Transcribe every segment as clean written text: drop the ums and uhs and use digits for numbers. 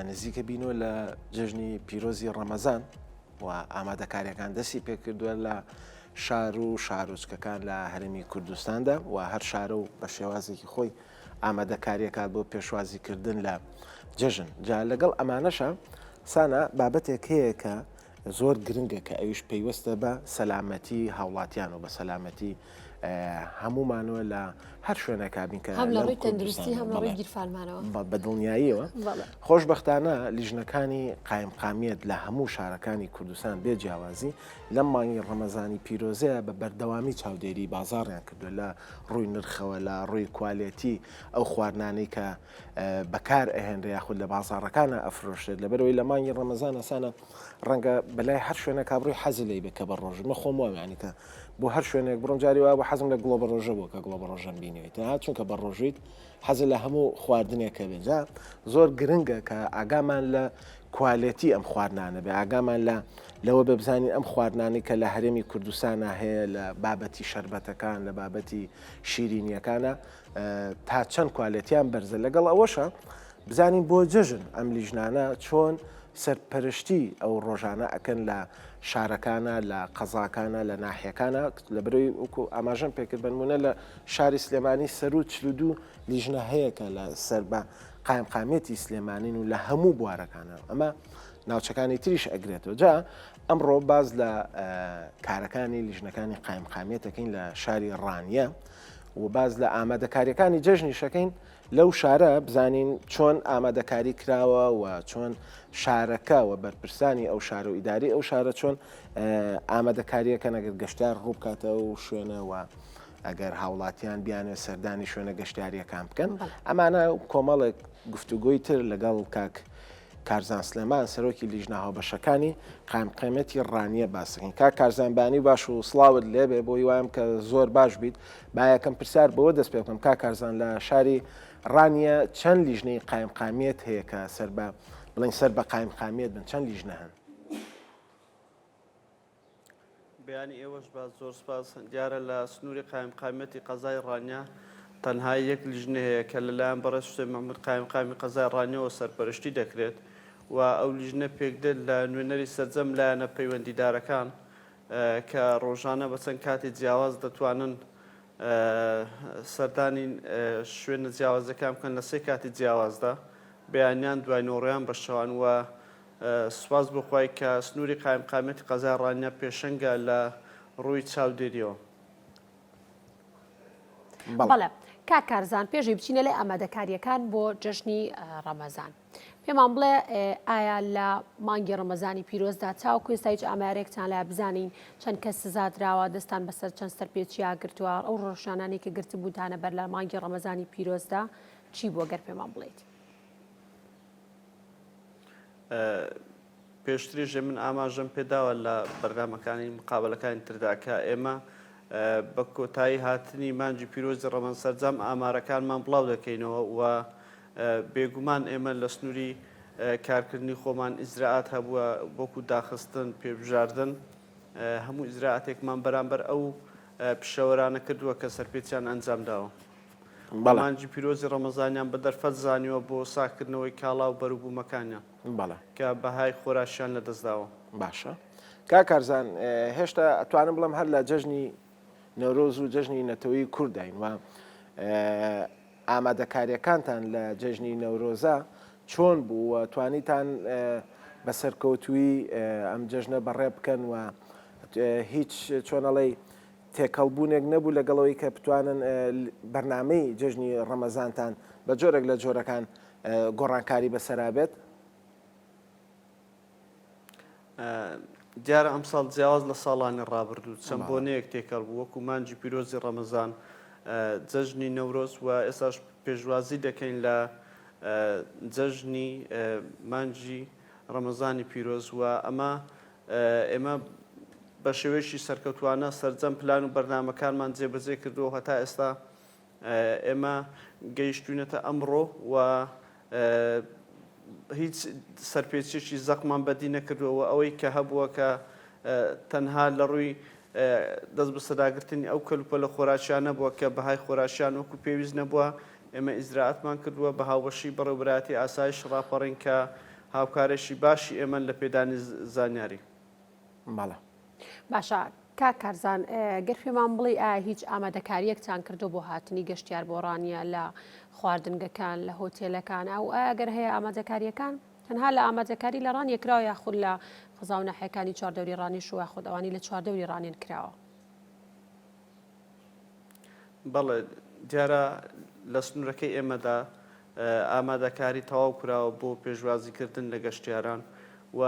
نزیکە بینەوە لە جەژنی پیرۆزی ڕەمەزان و ئامادەکاریەکان دەستی پێکردووە لە شار و شارۆچکەکان لە هەرێمی کوردستاندا و هەر شارە و بە شێوازێکی خۆی ئامادەکاریەکات بۆ پێشوازیکردن لە جەژن جا لەگەڵ ئەمانەشە سانا بابەتێک هەیە کە زۆر گرنگە کە ئەویش پەیوەستە بە سەلامەتی هاوڵاتیان و بە سەلامەتی هەموومانەوە لە هەر شوێنێکا بین کە هەم لە ڕووی تەندروستی هەم لە ڕووی گیرفانمانەوە. بە دڵنیاییەوە خۆشبەختانە لیژنەکانی قایمقامیەت لە هەموو شارەکانی کوردستان بێ جیاوازی لەم مانگی ڕەمەزانی پیرۆزەیە بە بەردەوامی چاودێری بازاڕیان کردووە لە ڕووی نرخەوە لە ڕووی کوالێتی ئەو خواردنانەی کە بەکار ئەهێنرێ یاخود لە بازاڕەکانە ئەفرۆشرێت لەبەرەوەی لە مانگی ڕەمەزان ئەسانە ڕەنگە بەلای هەر شوێنێکا بڕۆی حەزی لێی بێ کە بە ڕۆژ من خۆم وام یانی کە بۆ هەر شوێنێک بڕۆم جاری وا بوو حەزم لە گوڵە بە ڕۆژە بوو کە گوڵە بە ڕۆژەم بینیوێت تەنها چونکە بە ڕۆژیت حەزە لە هەموو خواردنێکە بێ جا زۆر گرنگە کە ئاگامان لە کوالێتی ئەم خواردنانە بێ ئاگامان لە لەوە بێ بزانین ئەم خواردنانەی کە لە هەرێمی کوردستانە هەیە لە بابەتی شەربەتەکان لە بابەتی شیرینیەکانە تا چەند کوالێتیان بەرزە لەگەڵ ئەوەشە بزانین بۆ جەژن ئەم لیژنانە چۆن سەرپەرشتی ئەو ڕۆژانە ئەکەن لە شارەکانە لە قەزاکانە لە ناحیەکانە لە برۆی وەکو ئاماژەم پێکرد بەنمونە لە شاری سلێمانی سەرو 42 لیژنە هەیە کە لە سەر بە قایمقامیەتی سلێمانین و لە هەموو بوارەکانە ئەمە ناوچەکانی تریش ئەگرێتەوە جا ئەمڕۆ باز لە کارەکانی لیژنەکانی قایمقامیەتەکەین لە شاری ڕانیە و باز لە ئامادەکاریەکانی جەژنیشەکەین لەو شارە بزانین چۆن ئامادەکاری کراوە و چۆن شارەکە و بەرپرسانی ئەو شارە و ئیداری ئەو شارە چۆن ئامادەکاریەکەن ئەگەر گەشتیار ڕووبکاتە ئەو شوێنە و ئەگەر هاوڵاتیان بیانێت سەردانی شوێنە گەشتیاریەکان بکەن ئەمانە کۆمەڵێک گفتوگۆی تر لەگەڵ کاک کارزان سلێمان سەرۆکی لیژنە هاوبەشەکانی قایمقامیەتی ڕانیە باسەکەین کاک کارزان بانی باش و سڵاوت لێبێ بۆ هیوایم کە زۆر باش بیت با یەکەم پرسیار بەوە دەست پێ بکەم کاک کارزان لە شاری ڕانیە چەند لیژنەی قایمقامیەت هەیە کە سەر بە بڵێن سەر بە قایمقامیەت بن چەند لیژنە هەن؟ بەیانی ئێوەش باش زۆر سوپاس. دیارە لە سنووری قایمقامیەتی قەزای ڕانیە تەنها یەک لیژنە هەیە کە لەلایەن بەڕێز حوسێن مەحمود قایمقامی قەزای ڕانیەوە سەرپەرشتی دەکرێت و ئەو لیژنە پێکدێت لە نوێنەری سەرجەم لایەنە پەیوەندیدارەکان کە ڕۆژانە بە چەند کاتی جیاواز دەتوانن سەردانی شوێنە جیاوازەکان بکەن لە سێ کاتی جیاوازدا بەیانیان دوای نۆڕیان بە شەوان و سوپاس بۆ خوای کە سنووری قایمقامیەتی قەزای ڕانیە پێشەنگە لە ڕووی چاودێریەوە. بەڵێ کاک کارزان پێشی بچینە لای ئامادەکاریەکان بۆ جەژنی ڕەمەزان پێمان بڵێ ئایا لە مانگی ڕەمەزانی پیرۆزدا تاوەکو ئێستا هیچ ئامارێکتان لای بزانین چەند کەس سزا دراوە دەستان بەسەر چەند سەرپێچیا گرتووە ئەو ڕۆژانانی کە گرتبووتانە بەر لە مانگی ڕەمەزانی پیرۆزدا چی بووە گەر پێمان بڵێیت؟ پێشتریش من ئاماژەم پێداوە لە بەرنامەکانی مقابلەکانی تردا کە ئێمە بە کۆتایی هاتنی مانگی پیرۆزی ڕەمەزان سەرجەم ئامارەکانمان بڵاو دەکەینەوە و بێگومان ئێمە لە سنووری کارکردنی خۆمان ئیجرائات هەبووە وەکو داخستن پێبژاردن هەموو ئیجرائاتێکمان بەرامبەر ئەو پیشەوەرانە کردووە کە سەرپێچیان ئەنجام داوە. بەڵێ. مانگی پیرۆزی ڕەمەزانیان بە دەرفەت زانیوە بۆ ساغکردنەوەی کاڵا و بەروبوومەکانیان بەڵێ. کە بەهای خۆراکیان لەدەستداوە. باشە کاک کارزان هێشتا ئەتوانم بڵێم هەر لە جەژنی نەورۆز و جەژنی نەتەوەی کورداین و ئامادەکاریەکانتان لە جەژنی نەورۆزە چۆن بوو و توانیتان بە سەرکەوتووی ئەم جەژنە بەڕێ بکەن و هیچ چۆنەڵی تێکەڵبوونێک نەبوو لەگەڵ ئەوەی کە بتوانن بەرنامەی جەژنی ڕەمەزانتان بە جۆرێک لە جۆرەکان گۆڕانکاری بەسەرا بێت؟ دیارە ئەمساڵ جیاواز لە ساڵانی ڕابردوو چەند بۆنەیەک تێکەڵ بوو وەکو مانگی پیرۆزی ڕەمەزان، جەژنی نەورۆز و ئێستاش پێشوازی دەکەین لە جەژنی مانگی ڕەمەزانی پیرۆز و ئەمە ئێمە بە شێوەیەکی سەرکەوتوانە سەرجەم پلان و بەرنامەکانمان جێبەجێ کردووە و هەتا ئێستا ئێمە گەیشتوینەتە ئەمڕۆ و هیچ سەرپێچیەکی زەقمان بەدی نەکردووە و ئەوەی کە هەبووە کە تەنها لە ڕووی دەست بەسەداگرتنی ئەو کەلوپەلە خۆراکیانە بووە کە بەهای خۆراکیان وەکو پێویست نەبووە. ئێمە ئیجرائاتمان کردووە بە هاوبەشی بەڕێوەبەرایەتی ئاسایش ڕاپەڕین کە هاوکارێکی باشی ئێمەن لە پێدانی زانیاری. بەڵێ. باشە کاک کارزان گەر پێمان بڵێی ئایا هیچ ئامادەکارییەکتان کردووە بۆ هاتنی گەشتیار بۆ ڕانیە لە خواردنگەکان لە هۆتێلەکان ئەو ئایا گەر هەیە ئامادەکارییەکان تەنها لە ئامادەکاری لە ڕانیە کراوە یاخود لە قەزا و ناحیەکانی چواردەوری ڕانیش و یاخود ئەوانی لە چواردەوری ڕانیەن کراوە؟ بەڵێ دیارە لە سنوورەکەی ئێمەدا ئامادەکاری تەواو کراوە بۆ پێشوازیکردن لە گەشتیاران و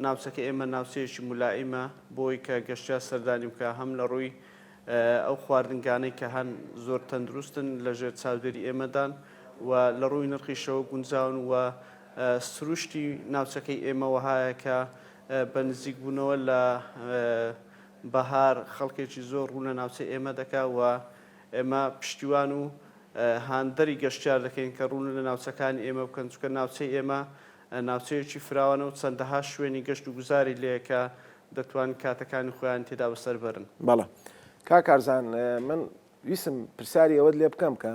ناوچەکە ئێمە ناوچەیەکی مولائیمە بۆی کە گەشتیار سەردانی بکە هەم لە ڕووی ئەو خواردنگانەی کە هەن زۆر تەندروستن لە ژێر چاودێری ئێمەدان و لە ڕووی نرخیشەوە گونجاون و سروشتی ناوچەکەی ئێمە وەهایە کە بە نزیکبوونەوە لە بەهار خەڵکێکی زۆر ڕوو لە ناوچەی ئێمە دەکا و ئێمە پشتیوان و هاندەری گەشتیار دەکەین کە ڕوون لە ناوچەکانی ئێمە بکەن، چونکە ناوچەی ئێمە ناوچەیەکی فراوانە و چەندەها شوێنی گەشت و گوزاری لێیە کە دەتوانن کاتەکانی خۆیانی تێدا بەسەر بەرن. بەڵێ کاک کارزان من ویستم پرسیاری ئەوەت لێ بکەم کە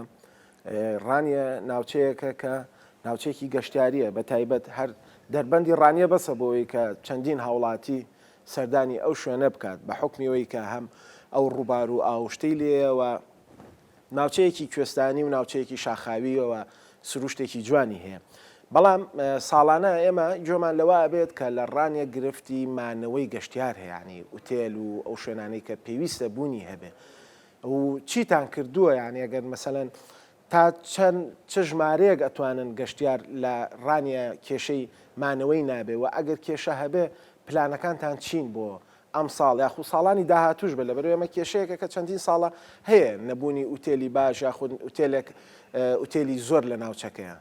ڕانیە ناوچەیەکە کە ناوچەیەکی گەشتیاریە بە تایبەت هەر دەربەندی ڕانیە بەسە بۆی کە چەندین هاوڵاتی سەردانی ئەو شوێنە بکات بە حوکمی ئەوەی کە هەم ئەو ڕووبار و ئاوشتەی لێیە و ناوچەیەکی کوێستانی و ناوچەیەکی شاخاوییەوە سروشتێکی جوانی هەیە. بەڵام ساڵانە ئێمە گوێمان لەوە ئەبێت کە لە ڕانیە گرفتی مانەوەی گەشتیار هەیە یانی ئوتێل و ئەو شوێنانەی کە پێویستە بوونی هەبێ و چیتان کردووە یانی ئەگەر مەسەلەن تا چەند چ ژمارەیەک ئەتوانن گەشتیار لە ڕانیە کێشەی مانەوەی نابێ و ئەگەر کێشە هەبێ پلانەکانتان چین بۆ ئەمساڵ یاخود ساڵانی داهاتووش بێت لەبەرئەوەی ئەمە کێشەیەکە کە چەندین ساڵە هەیە نەبوونی ئوتێلی باش یاخود ئوتێلێک ئوتێلی زۆر لە ناوچەکەیە.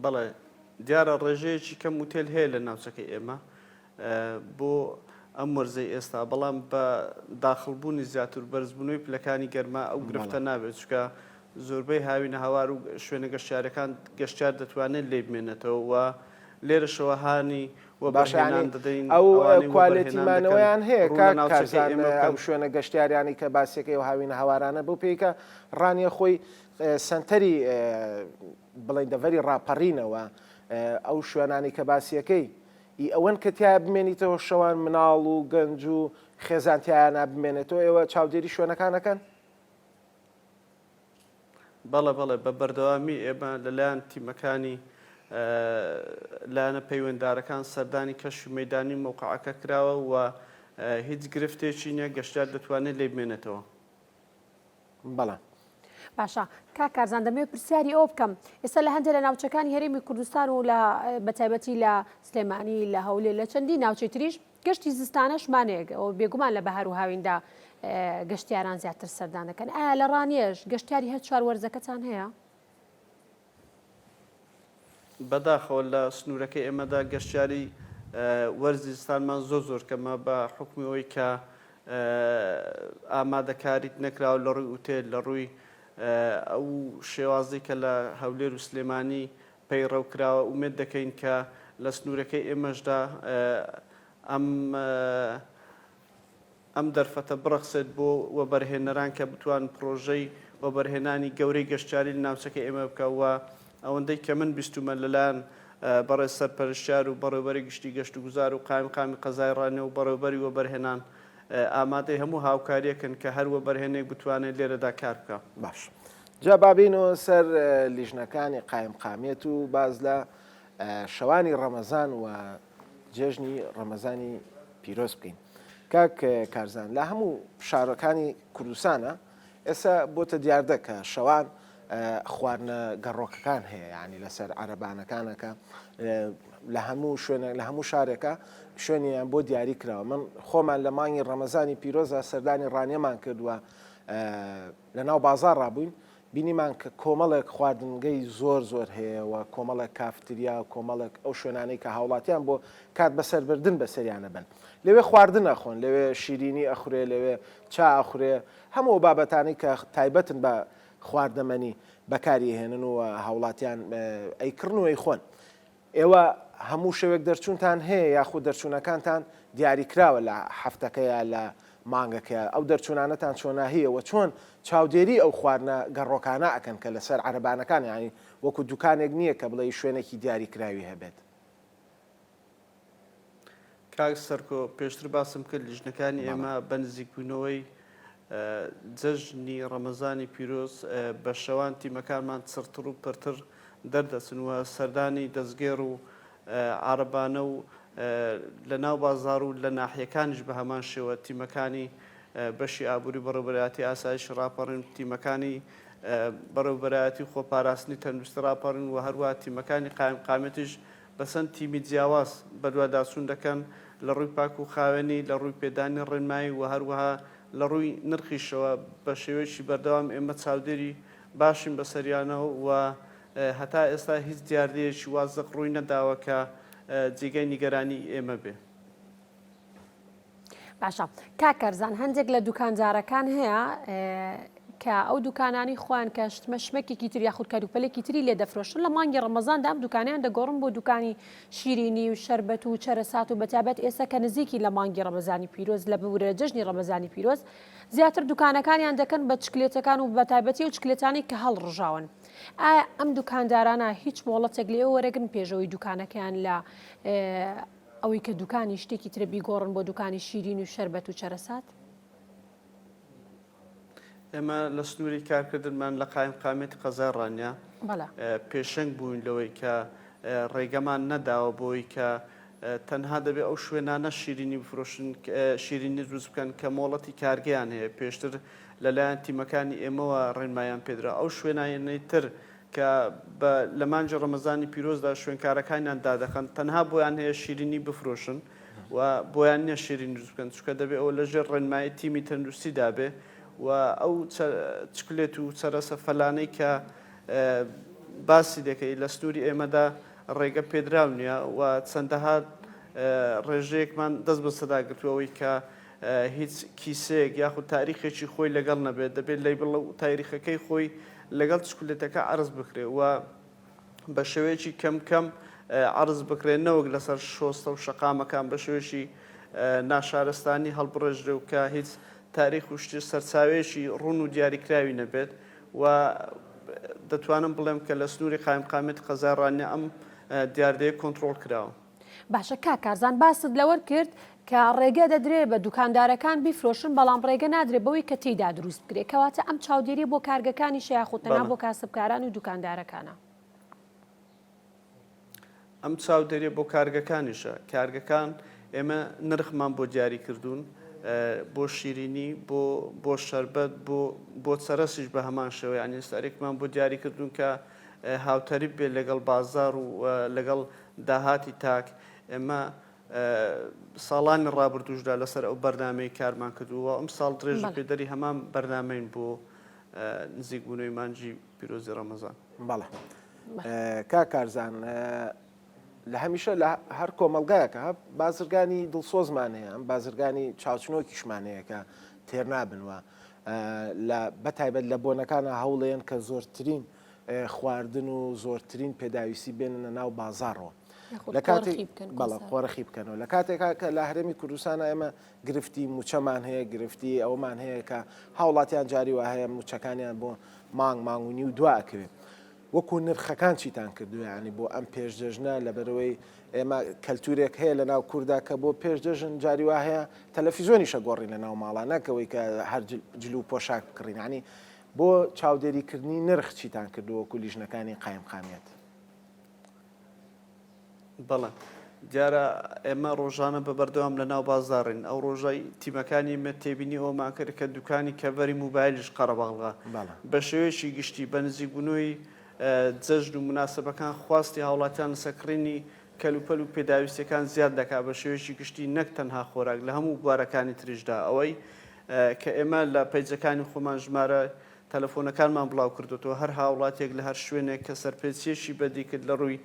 بەڵێ دیارە ڕێژەیەکی کەم ئوتێل هەیە لە ناوچەکەی ئێمە بۆ ئەم وەرزەی ئێستا بەڵام بە داخڵبوونی زیاتر و بەرزبوونەوەی پلەکانی گەرما ئەو گرفتە نابێت چونکە زۆربەی هاوینەهەوار و شوێنە گەشتیارەکان گەشتیار دەتوانێت لێی بمێنێتەوە و لێرەشەوە هانی باشە وەبەرهێنان یانی دەدەین ئەو ئەوانەی کوالێتی وەبەرهێنان دەکەن مانەوەیان هەیە ڕوو لە کاک ناوچەکەی کارزان ئێمە ئەو بکەن. شوێنە گەشتیاریانەی کە باسیەکەی ئەو هاوینە هەوارانە بەو پێی کە ڕانیە خۆی سەنتەری بڵێین دەڤەری ڕاپەڕینەوە ئەو شوێنانەی کە باسیەکەی ئی ئەوەن کە تیایا بمێنیتەوە شەوان مناڵ و گەنج و خێزان تیایانا بمێنێتەوە ئێوە چاودێری شوێنەکان ئەکەن؟ بەڵێ بەڵێ بە بەردەوامی ئێمە لەلایەن تیمەکانی لایەنە پەیوەندارەکان سەردانی کەشفی مەیدانی مەوقعەکە کراوە و هیچ گرفتێکی نییە گەشتیار دەتوانێت لێی بمێنێتەوە. بەڵێ. باشە کاک کارزان دەمەوێت پرسیاری ئەوە بکەم ئێستا لە هەندێک لە ناوچەکانی هەرێمی کوردستان و لە بەتایبەتی لە سلێمانی لە هەولێر لە چەندین ناوچەی تریش گەشتی زستانەشمان هەیە ئەوە بێگومان لە بەهار و هاویندا گەشتیاران زیاتر سەردان دەکەن ئایا لە ڕانیەش گەشتیاری هەر چوار وەرزەکەتان هەیە؟ بەداخەوە لە سنوورەکەی ئێمەدا گەشتیاری وەرزی زستانمان زۆر زۆر کەمە بە حوکمی ئەوەی کە ئامادەکاریت نەکراوە لە ڕووی ئوتێل لە ڕووی ئەو شێوازی کە لە هەولێر و سلێمانی پەیڕەو کراوە ئومێد دەکەین کە لە سنوورەکەی ئێمەشدا ئەم ئەم دەرفەتە بڕەخسێت بۆ وەبەرهێنەران کە بتوانن پڕۆژەی وەبەرهێنانی گەورەی گەشتیاری لە ناوچەکەی ئێمە بکە و ئەوەندەی کە من بیستوومە لەلایەن بەڕێز سەرپەرشتیار و بەڕێوەبەری گشتی گەشتوگوزار و قایمقامی قەزای ڕانیە و بەڕێوەبەری وەبەرهێنان ئامادەی هەموو هاوکارییەکن کە هەر وەبەرهێنێک بتوانێت لێرەدا کار بکا. باش جا با بێینەوە سەر لیژنەکانی قایمقامیەت و باس لە شەوانی ڕەمەزان و جێژنی ڕەمەزانی پیرۆز بکەین. کاک کارزان لە هەموو شارەکانی کوردستانە ئێستا بۆتە دیاردە کە شەوان خواردنە گەڕۆکەکان هەیە یعنی لەسەر عەرەبانەکانەکە لە هەموو شوێنە لە هەموو شارێکە شوێنیان بۆ دیاری کراوە من خۆمان لە مانگی ڕەمەزانی پیرۆزە سەردانی ڕانیەمان کردووە لە ناو بازاڕ ڕابووین بینیمان کە کۆمەڵێک خواردنگەی زۆر زۆر هەیە و کۆمەڵێک کافتریا و کۆمەڵێک ئەو شوێنانەی کە هاوڵاتیان بۆ کات بەسەربردن بەسەریانە بن لەوێ خواردن ئەخۆن لەوێ شیرینی ئەخورێ لەوێ چا ئەخورێ هەموو ئەو بابەتانەی کە تایبەتن بە خواردەمەنی بەکاری ئەهێنن و هاوڵاتیان ئەیکڕن و ئەیخۆن ئێوە هەموو شەوێک دەرچوونتان هەیە یاخود دەرچوونەکانتان دیاریکراوە لە هەفتەکە یا لە. مانگەکەیا ئەو دەرچوونانەتان چۆناهییە وە چۆن چاودێری ئەو خواردنە گەڕۆکانە ئەکەن کە لەسەر عەرەبانەکان یانی وەکو دوکانێک نییە کە بڵێی شوێنێکی دیاری کراوی هەبێت. کاک سەرکۆ پێشتر باسم کرد لیژنەکانی ئێمە بە نزیکبوونەوەی جەژنی ڕەمەزانی پیرۆز بە شەوان تیمەکانمان چڕتر و پرتر دەردەچن و سەردانی دەستگێڕ و عارەبانە و لە ناو بازاڕ و لە ناحیەکانیش بە هەمان شێوە تیمەکانی بەشی ئابووری بەڕێوەبەرایەتی ئاسایشی ڕاپەڕین تیمەکانی بەڕێوەبەرایەتی خۆپاراستنی تەندروستی ڕاپەڕین و هەروەها تیمەکانی قایمقامیەتیش بە چەند تیمی جیاواز بەدواداچوون دەکەن لە ڕووی پاک و خاوێنی، لە ڕووی پێدانی ڕێنمایی و هەروەها لە ڕووی نرخیشەوە بە شێوەیەکی بەردەوام ئێمە چاودێری باشین بەسەریانەوە و هەتا ئێستا هیچ دیاردەیەکی وا زەق ڕووی نەداوە کە جێگای نیگەرانی ئێمە بێ. باشە کاک کارزان هەندێک لە دوکاندارەکان هەیە کە ئەو دوکانانی خۆیان کە شتمە شمەکێکی تر یاخود کەلوپەلێکی تری لێ دەفرۆشن لە مانگی ڕەمەزاندا ئەم دوکانیان دەگۆڕن بۆ دوکانی شیرینی و شەربەت و چەرەسات و بەتابەت ئێستا کە نزیکی لە مانگی ڕەمەزانی پیرۆز لە ببورە جەژنی ڕەمەزانی پیرۆز زیاتر دوکانەکانیان دەکەن بە چکلێتەکان و بەتایبەتی و چکلێتانی کە هەڵڕژاون ئایا ئەم دوکاندارانە هیچ مۆڵەتێک لێ وەرەگرن پێشەوەی دوکانەکەیان لە ئەوەی کە دوکانی شتێکی ترە بیگۆڕن بۆ دوکانی شیرین و شەربەت و چەرەسات؟ ئێمە لە سنووری کارکردنمان لە قایمقامیەتی قەزای ڕانیە پێشەنگ بووین لەوەی کە ڕێگەمان نەداوە بۆی کە تەنها دەبێت ئەو شوێنانە شیرینی بفرۆشن شیرینی دروست بکەن کە مۆڵەتی کارگەیان هەیە پێشتر لەلایەن تیمەکانی ئێمەوە ڕێنمایان پێدرا ئەو شوێنانەی تر کە بە لە مانگی ڕەمەزانی پیرۆزدا شوێنکارەکانیان دادەخەن تەنها بۆیان هەیە شیرینی بفرۆشن و بۆیان نییە شیرینی دروست بکەن چونکە دەبێ ئەوە لەژێر ڕێنمایی تیمی تەندروستیدا بێ و ئەو چکلێت و چەرەسە فەلانەی کە باسی دەکەی لە سنووری ئێمەدا ڕێگە پێدراو نییە و چەندەها ڕێژەیەکمان دەست بەسەدا گرتووە ئەوەی کە هیچ کیسەیەک یاخود تاریخێکی خۆی لەگەڵ نەبێت دەبێت label و تاریخەکەی خۆی لەگەڵ چکلێتەکە عەرز بکرێت و بە شێوەیەکی کەم کەم عەرز بکرێت نەوەک لەسەر شۆستە و شەقامەکان بە شێوەیەکی ناشارستانی هەڵبڕێژرێ و کە هیچ تاریخ و شتی سەرچاوەیەکی ڕوون و دیاریکراوی نەبێت و دەتوانم بڵێم کە لە سنووری قایمقامیەتی قەزای ڕانیە ئەم دیاردەیە کۆنتڕۆڵ کراوە. باشە کاک کارزان باست لەوەر کرد کە ڕێگە دەدرێ بە دوکاندارەکان بیفرۆشن بەڵام ڕێگە نادرێ بەوەی کە تێیدا دروست بکرێ کەواتە ئەم چاودێریە بۆ کارگەکانیشە یاخود تەنها بۆ کاسبکاران و دوکاندارەکانە؟ ئەم چاودێریە بۆ کارگەکانیشە کارگەکان ئێمە نرخمان بۆ دیاری کردوون بۆ شیرینی بۆ بۆ شەربەت بۆ بۆ چەرەسیش بە هەمان شێوە یانی سعرێکمان بۆ دیاری کردوون کە هاوتەریب بێت لەگەڵ بازار و لەگەڵ داهاتی تاک، ئێمە ساڵانی ڕابردووشدا لەسەر ئەو بەرنامەیە کارمان کردووە و ئەمساڵ درێژە پێدەری هەمان بەرنامەین بۆ نزیکبوونەوەی مانگی پیرۆزی ڕەمەزان. بەڵێ کاک کارزان لە هەمیشە لە هەر کۆمەڵگایەکە بازرگانی دڵسۆزمان هەیە ئەم بازرگانی چاوچنۆکیشمان هەیە کە تێر نابن و لە بەتایبەت لە بۆنەکانە هەوڵێن کە زۆرترین خواردن و زۆرترین پێداویستی بێننە ناو بازاڕەوە لە کاتێک بەڵێ قۆرخی بکەنەوە لە کاتێکا کە لە هەرێمی کوردستان ئێمە گرفتی موچەمان هەیە گرفتی ئەومان هەیە کە هاوڵاتیان جاری وا هەیە موچەکانیان بۆ مانگ مانگ و نیو دوا ئەکەوێت وەکو نرخەکان چیتان کردووە ینی بۆ ئەم پێش جەژنە لەبەرەوەی ئێمە کەلتورێک هەیە لە ناو کووردا کە بۆ پێش جەژن جاری وا هەیە تەلەفیزۆنیشە گۆڕین لە ناو ماڵە نەکەوەی کە هەر جل و پۆشاک بکڕین ینی بۆ چاودێریکردنی نرخ چیتان کردووە وەکو لیژنەکانی قایمقامیەت؟ بەڵێ دیارە ئێمە ڕۆژانە بە بەردەوام لە ناو بازاڕین ئەو ڕۆژای تیمەکانی ئێمە تێبینی ئەوەمان کرد کە دوکانی کەڤەری موبایلیش قەرەباڵغە بە شێوەیەکی گشتی بە نزیکبوونەوەی جەژن و موناسەبەکان خواستی هاوڵاتیان لەسەر کڕینی کەلوپەل و پێداویستیەکان زیاد دەکات بە شێوەیەکی گشتی نەک تەنها خۆراک لە هەموو بوارەکانی تریشدا ئەوەی کە ئێمە لە پەیجەکانی خۆمان ژمارە تەلەفۆنەکانمان بڵاو کردۆتەوە، هەر هاوڵاتیەک لە هەر شوێنێک کە سەرپێچیەکی بەدی کرد لە ڕووی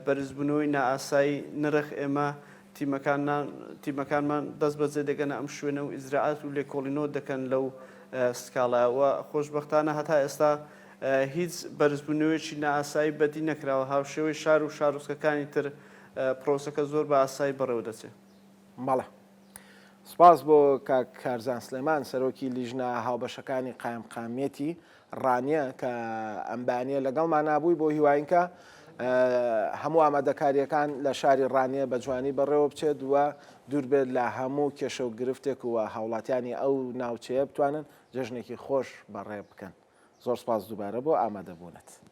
بەرزبوونەوەی نائاسایی نرخ ئێمە تیمەکانمان دەست بەجێ دەگەنە ئەم شوێنە و ئیجرائات و لێکۆڵینەوە دەکەن لەو سکاڵایە و خۆشبەختانە هەتا ئێستا هیچ بەرزبوونەوەیەکی نائاسایی بەدی نەکراوە هاوشێوەی شار و شارۆچکەکانی تر پرۆسەکە زۆر بە ئاسایی بەڕێوە دەچێت. بەڵێ. سپاس بۆ کاک کارزان سلێمان سەرۆکی لیژنە هاوبەشەکانی قایمقامیەتی ڕانیە کە ئەم بەیانیە لەگەڵمانا بووی بۆ هیواین کە هەموو ئامادەکاریەکان لە شاری ڕانیە بە جوانی بەڕێوە بچێت و دوور بێت لە هەموو کێشە و گرفتێک و هاوڵاتیانی ئەو ناوچەیە بتوانن جەژنێکی خۆش بەڕێ بکەن. زۆر سپاس دووبارە بۆ ئامادەبوونت.